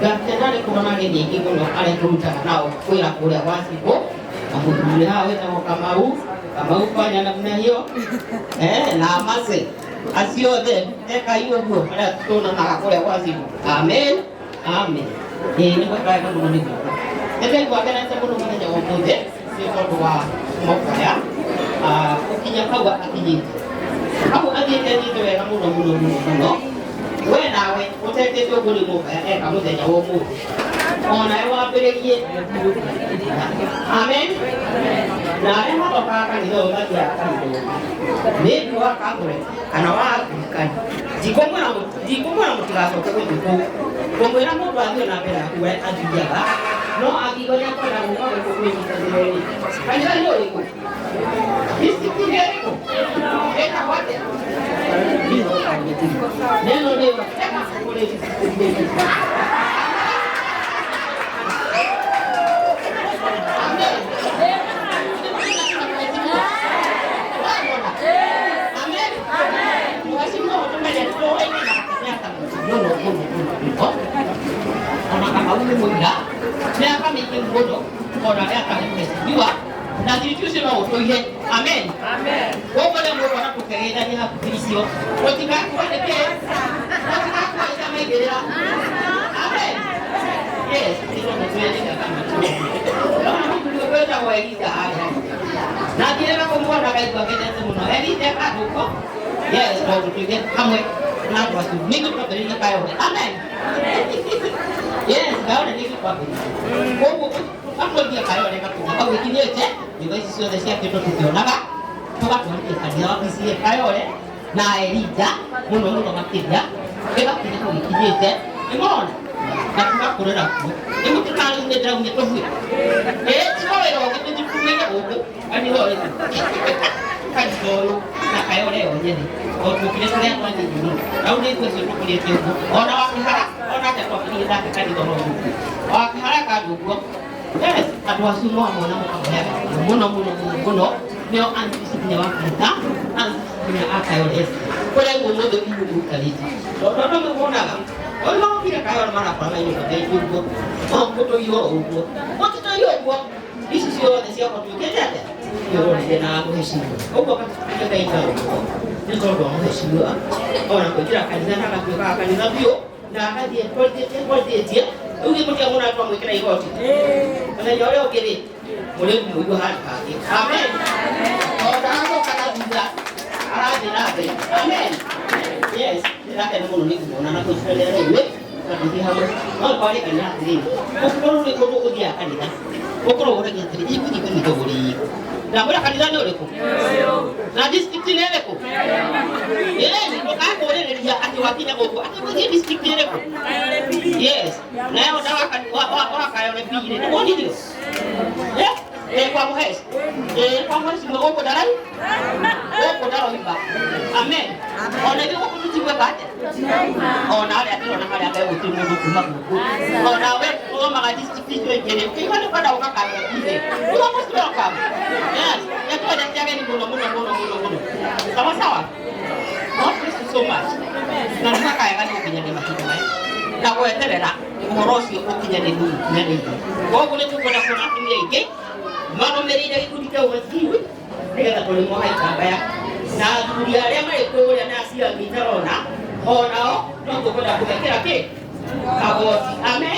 Ngakena nĩ kuona ageni aingĩ mũno arĩa tũrutaga nao wĩra kũrĩa gwa cibũ na mũthuri haha wĩtagwo Kamau. Kamau fanya namna hiyo na Mase acio othe ekai ũguo arĩa tũnanaga kũrĩa gwa cibũ. Amen, amen. Ĩĩ nĩ gwĩka wega mũno nĩ gũka. Nĩ ndaigua ngenete mũno mũthenya wa ũmũthĩ nĩ tondũ wa mũkaya gũkinya hau akinyĩte hau athiĩte athiĩte wega mũno mũno mũno mũno. We nawe ũtetĩte ũguo nĩ mũkaya eka mũthenya wa ũmũthĩ onawe wambĩrĩrie. Amen. Na arĩa marokaga kanitha ũyũ mathiaga kanitha ũngĩ maybe wa Catholic kana wa Anglican, ndikũmwĩra mũtigacoke gũthiĩ kũu. Ngũmwĩra mũndũ athiĩ na mbere na kũrĩa athiaga, no angĩigua nĩ akwenda gũka gũkũ kwĩnyitanĩra rĩ, kanitha nĩ ũrĩkũ, district nĩ ĩrĩkũ, ĩtagwo atĩa, neno nĩ kũrĩ district. Amen. Amen. Mheshimiwa ũtũmenye tũĩ na mĩaka mĩingĩ mũno mũno mũno mũno, ona Kamau nĩ mũira mĩaka mĩingĩ mũno, ona arĩa atarĩ mheshimiwa na thiriti ũcio no ũtũire. Amen. Koguo rĩu mũkona tũkĩgeithania hakuhĩ icio mũtigakue nĩkĩ mũtigakue itamaigĩrĩra. Amen. Yes, nĩ tondũ twĩ mĩaka mĩingĩ. Ndona mũthuri ũyũ wĩtagwo Elija harĩa na ngirega kũmuona ngaigua ngenete mũno. Elija kandũko. Yes, tondũ tuige hamwe na andũ acio ningĩ twambĩrĩrie Kayole. Amen. Yes, Kayole ningĩ twambĩrĩrie. Koguo tũgatwarithia Kayole gakinya hau ĩkinyĩte, nyũmba ici ciothe ciakĩtwo tũkĩonaga, tũgatwarithia kanitha wa PCEA Kayole na Elija mũno mũno makĩria ĩgakinya hau ĩkinyĩte. Nĩmũrona na tũgakũrĩra kuo. Nĩ mũtikarĩu nĩ ndĩraumia tũbuĩ. Ĩĩ tiga wĩra ũngĩ tũthiĩ gũkũ kanitha ũrĩkũ, kanitha ũyũ na Kayole yo nyene o tũkire tũrĩa twanini mũno rau nĩ ithuĩ acio tũkũrĩte ũguo ona wakĩhara onake twakĩrire nake kanitha no ũguo wakĩhara kandũ ũguo. Yes, andũ acio mwamona mũkamaheaga mũno mũno mũno mũno, nĩo anzishi nginya wa kanitha, anzishi nginya a Kayole kũrĩa ũmũthĩ inyuĩ mũikarĩte, tondũ andũ amwe monaga ũyũ marokire Kayole marakora mainũka ũguo mũtũiywo ũguo mũtitũiywo ũguo ici ciothe ciakwa tuĩkĩte atĩa nĩũrorire na mũhecimiwa ũguo gatuĩka ũguo nĩ tondũ wa mũhecimiwa ona kũingĩra kanitha na agatuĩka kanitha biũ na agathiĩ twarithĩtie twarithĩtie rĩu gĩkũtia mũno twamwĩkĩra igoti mũthenya ũrĩa ũngĩ rĩ mũrĩ mũigua handũ hangĩ. Amen. O ndaracoka na thutha, arathiĩ na mbere. Amen. Yes, ndĩrakena mũno nĩ kũmona na kũitanĩra na inyuĩ na tũthiĩ hamwe. No twarĩkania atĩrĩrĩ, ũkorwo nĩ ũndũ ũthiaga kanitha ũkorwo ũragia atĩrĩ, igũthiĩ kanitha ũrĩkũ? Ndamwĩra kanitha nĩ ũrĩkũ na district nĩ ĩrĩkũ. Ĩĩ, ndũkakũrĩrĩria atĩ wakinya gũkũ atĩ gũthiĩ district ĩrĩkũ. Yes, nayo wakayore bire nĩ wonirio. Eh, kwa muhesi. Eh, kwa muhesi gũkũ ndarai gũkũ ndaroimba. Amen. Ona ithuĩ gũkũ tũtigwĩka atĩa ona arĩa ndĩrona harĩa mbere gũtirĩ mũndũ kuma gũkũ. Ona we ũthomaga district icio ingĩ rĩ, ũkĩigua nĩ ũkwenda gũka Kayole bire, you are most welcome. Yes, nĩ twendete ageni mũno mũno mũno mũno mũno. Sawa sawa. God bless you so much. Na nĩ makayaga nĩ gũkinyanĩria mahinda maya na gweterera ũhoro ũcio ũkinyanĩrio ũkinyanĩirio. Koguo nĩ tũkwenda kuona atumia aingĩ marũmĩrĩire gĩkundi kĩa ũmasiwi nĩgetha tũrĩmwo haikambaya na athuri arĩa marĩ kũrĩa na aciari itarona onao no tũkwenda kũmekĩra kĩ kagoti. Amen.